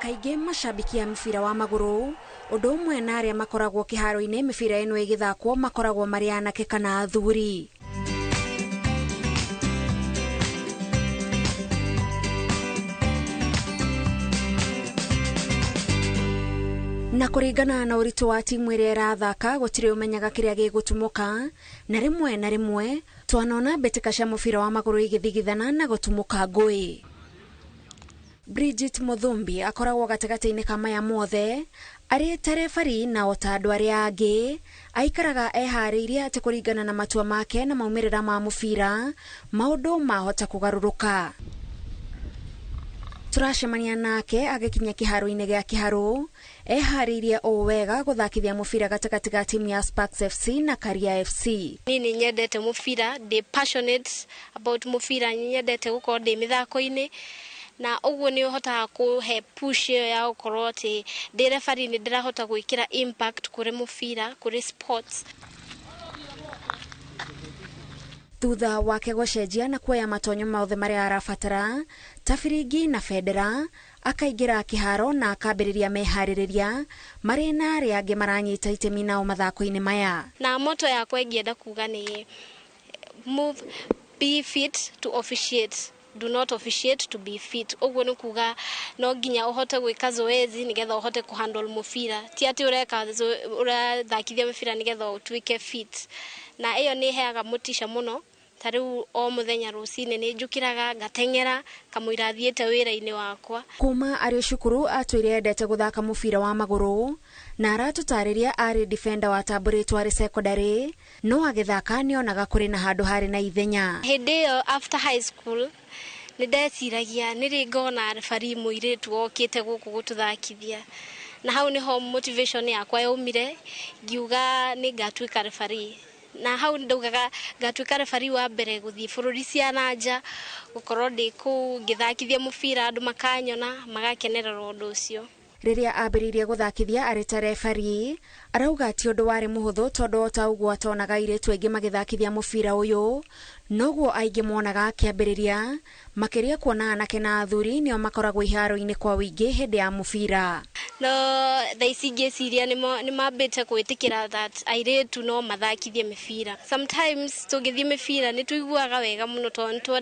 Kaingĩ macambĩki a mũbira wa magũrũ ũndũ ũmwe na arĩa makoragwo kĩharo-inĩ mĩbira ĩno ĩgĩthakwo makoragwo marĩ anake kana athuri. Na kũringana na ũritũ wa timu ĩrĩa ĩrathaka gũtirĩ ũmenyaga kĩrĩa gĩgũtumũka, na rĩmwe na rĩmwe twanona mbĩtĩka cia mũbira wa magũrũ igĩthigithana na gũtumũka ngũĩ. Bridget Muthumbi akoragwo gatagatĩ-inĩ ka maya mothe arĩ ta refari, na o ta andũ arĩa angĩ aikaraga eharĩirie atĩ kũringana na matua make na maumĩrĩra ma mũbira maũndũ mahota kũgarũrũka. Tũracemania nake agĩkinya kĩharo-inĩ gĩa Kĩharũ eharĩirie o wega gũthakithia mũbira gatagatĩ ga timu ya Sparks FC na Karia FC. Niĩ nĩ nyendete mũbira, ndĩ passionate about mũbira, nyendete gũkorwo ndĩ mĩthako-inĩ, na ũguo nĩ ũhotaga kũhe push ĩyo ya gũkorwo atĩ ndĩ referee nĩ ndĩrahota gwĩkĩra impact kũrĩ mũbira, kũrĩ sports. Thutha wake gũcenjia na kuoya matonyo mothe marĩa arabatara ta biringi na bendera, akaingĩra kĩharo na akambĩrĩria meharĩrĩria marĩ na arĩa angĩ maranyita itemi nao mathako-inĩ maya. Na motto yakwa ingĩenda kuga nĩ move, be fit to officiate, do not officiate to be fit. Ũguo nĩ kuga no nginya ũhote gwĩka zoezi nĩgetha ũhote kũhandle mũbira, ti atĩ ũreka ũrathakithia mũbira nĩgetha ũtuĩke fit. Na ĩyo nĩ ĩheaga motisha mũno. Ta rĩu o mũthenya rũcinĩ nĩ njũkĩraga ngateng'era kamũira thiĩte wĩra-inĩ wakwa. Kuma arĩ cukuru atwĩre endete gũthaka mũbira wa magũrũ na aratũtarĩria arĩ defender watambũrĩtwo arĩ secondary, no agĩthaka nĩonaga kũrĩ na handũ harĩ na ithenya. Hĩndĩ ĩyo after high school nĩ ndeciragia nĩ rĩ ngona referee mũirĩtu okĩte gũkũ gũtũthakithia, na hau nĩho motivation yakwa yaumire, ngiuga nĩ ngatuĩka referee. Na hau ndaugaga ngatuĩka referee wa mbere gũthiĩ bũrũri cia na nja, gũkorwo ndĩ kũu ngĩthakithia mũbira, andũ makanyona magakenerera ũndũ ũcio. Rĩrĩa ambĩrĩirie gũthakithia arĩ ta referee, arauga ti ũndũ warĩ mũhũthũ tondũ o ta ũguo atonaga airĩtu aingĩ magĩthakithia mũbira ũyũ, noguo aingĩ monaga akĩambĩrĩria, makĩria kuona anake na athuri nĩo makoragwo iharo-inĩ kwa ũingĩ hĩndĩ ya mũbira. No thaa ici ngĩciria nĩ mambĩte gwĩtĩkĩra that airĩtu no mathakithie mĩbira. Sometimes tũngĩthiĩ mĩbira nĩ tũiguaga wega mũno tondũ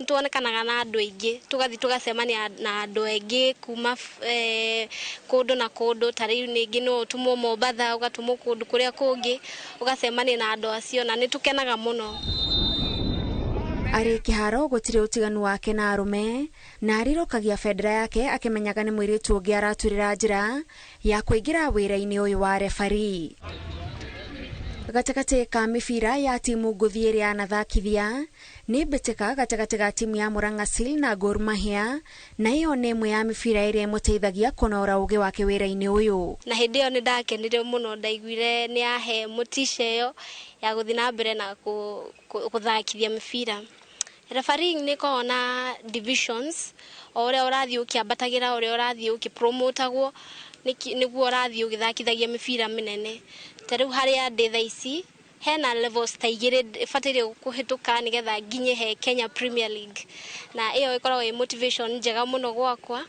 nĩ tuonekanaga na andũ aingĩ, tũgathiĩ tũgacemania na andũ aingĩ kuma kũndũ na kũndũ. Ta rĩu ningĩ no ũtũmwo Mombatha, ũgatũmwo kũndũ kũrĩa kũngĩ, ũgacemania na andũ acio na nĩ tũkenaga mũno. Arĩ kĩharo gũtirĩ ũtiganu wake na arũme, na arirũkagia bendera yake akĩmenyaga nĩ mũirĩtu ũngĩ araturĩra njĩra ya kũingĩra wĩra-inĩ ũyũ wa referee. Gatagatĩ ka mĩbira ya timu ngũthi ĩrĩa anathakithia nĩ mbĩtĩka gatagatĩ ga timu ya Murang'a Seal na Gor Mahia, na ĩyo nĩ ĩmwe ya mĩbira ĩrĩa ĩmũteithagia kũnora ũgĩ wake wĩra-inĩ ũyũ. Na hĩndĩ ĩyo nĩ ndakenire mũno, ndaiguire nĩ yahe motisha ĩyo ya gũthiĩ na mbere na gũthakithia mĩbira. Refereeing nĩ ĩkoragwo na divisions, o ũrĩa ũrathiĩ ũkĩambatagĩra, ũrĩa ũrathiĩ ũkĩpromotagwo, nĩguo ũrathiĩ ũgĩthakithagia mĩbira mĩnene. Ta rĩu harĩa ndĩ thaa ici hena levels ta igĩrĩ bataire kũhĩtũka nĩgetha nginye he Kenya Premier League, na ĩyo ĩkoragwo ĩ motivation njega mũno gwakwa.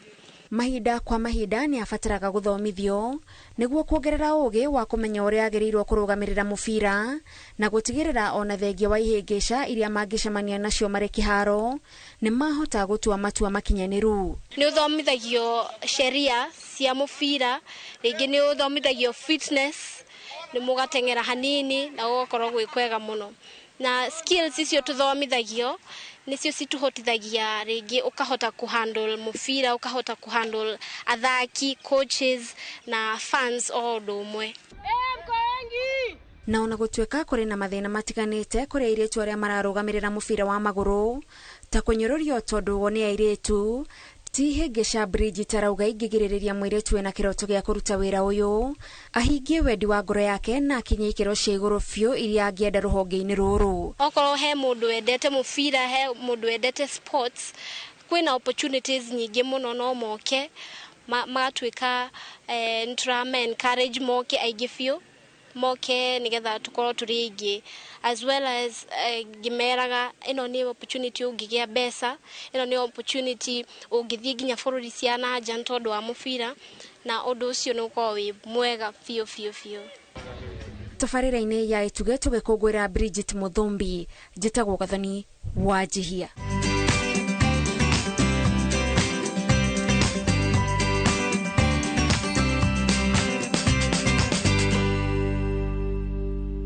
Mahinda kwa mahinda nĩ abataraga gũthomithio nĩguo kuongerera ũgĩ wa kũmenya ũrĩa agĩrĩirwo kũrũgamĩrĩra mũbira na gũtigĩrĩra ona thengia wa ihĩngĩca iria mangĩcemania nacio marĩ kĩharo nĩ mahota gũtua matua makinyanĩru. Nĩ ũthomithagio sheria cia mũbira, rĩngĩ nĩ ũthomithagio fitness, nĩ mũgateng'era hanini na gũgakorwo gwĩ kwega mũno. Na skills icio tũthomithagio nĩcio citũhotithagia rĩngĩ ũkahota kũhandle mũbira, ũkahota kũhandle athaki, coaches na fans o ũndũ ũmwe. Na ona gũtuĩka kũrĩ na mathĩna matiganĩte kũrĩ airĩtu arĩa mararũgamĩrĩra mũbira wa magũrũ ta kũnyũrũrio tondũ o nĩ airĩtu, ti hĩngĩca Bridget arauga ingĩgirĩrĩria mũirĩtu wĩna kĩroto gĩa kũruta wĩra ũyũ ahingie wendi wa ngoro yake na akinye ikĩro cia igũrũ biũ iria angĩenda rũhonge-inĩ rũrũ. Okorwo he mũndũ wendete mũbira, he mũndũ wendete sports, kwĩna opportunities nyingĩ mũno no moke magatuĩka nĩ tũrama encourage moke aingĩ biũ, Moke nigetha tukorwo tũrĩ aingĩ, as well as ngĩmeraga ĩno nĩ opportunity ũngĩgĩa mbeca, ĩno nĩ opportunity ũngĩthiĩ nginya bũrũri cia na nja nĩ tondũ wa mũbira, na ũndũ ũcio nĩ ũkorwo wĩ mwega biũ biũ biũ. Tabarĩra-inĩ ya Ĩtuge tũgĩkũngũĩra Bridget Muthumbi, njĩtagwo Gathoni Wanjihia.